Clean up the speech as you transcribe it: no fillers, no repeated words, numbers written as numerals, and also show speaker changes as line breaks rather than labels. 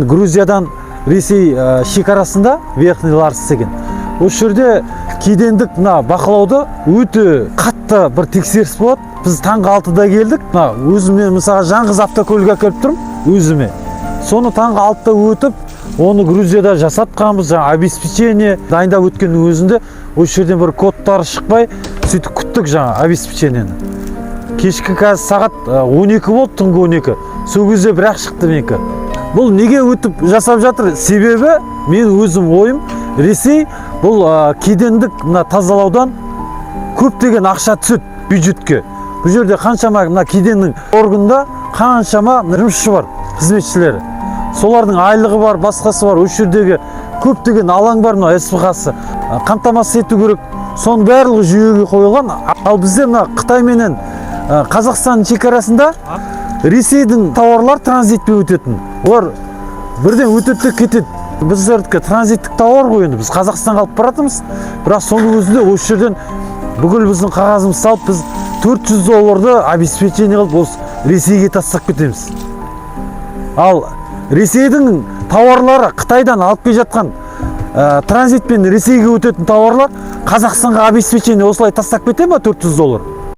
Грузиядан Ресей шекарасында Верхний Ларс деген осы жерде кедендік мына бақылауда өте қатты бір тексеріс болады. Біз таңғы 6-да келдік. Мына өзіме, мысалға, жаңғыз автокөлік әкеліп тұрмын өзіме. Соны таңғы 6-да өтіп, оны Грузияда жасатқанбыз, жаңа обеспечение дайындап өткеннің өзінде осы жерден бір кодтары шықпай, сөйтіп күттік жаңа обеспечениені. Кешкі қазір сағат 12 болды, түнгі 12. Сол кезде бірақ шықты менікі. Бұл неге өтіп жасап жатыр? Себебі мен өзім ойым, Ресей бұл кедендік мына тазалаудан көптеген ақша түседі бюджетке. Бұл жерде қаншама мына кеденнің органында қаншама жұмысшы бар, қызметшілері, солардың айлығы бар, басқасы бар. Осы жердегі көптеген алаң бар, мына СПХ-сы қамтамасыз ету керек. Соның барлығы жүйеге қойылған. Ал бізде мына Қытай менен Қазақстан шекарасында Ресейдің тауарлар транзитпен өтетін, олар бірден өтеді де кетеді. Біздердікі транзиттік тауар ғой енді, біз Қазақстанға алып баратырмыз. Бірақ соның өзінде осы жерден бүкіл біздің қағазымызды салып, біз 400 долларды обеспечение қылып, осы Ресейге тастап кетеміз. Ал Ресейдің тауарлары, Қытайдан алып келе жатқан транзитпен Ресейге өтетін тауарлар Қазақстанға обеспечение осылай тастап кете ма 400 доллар?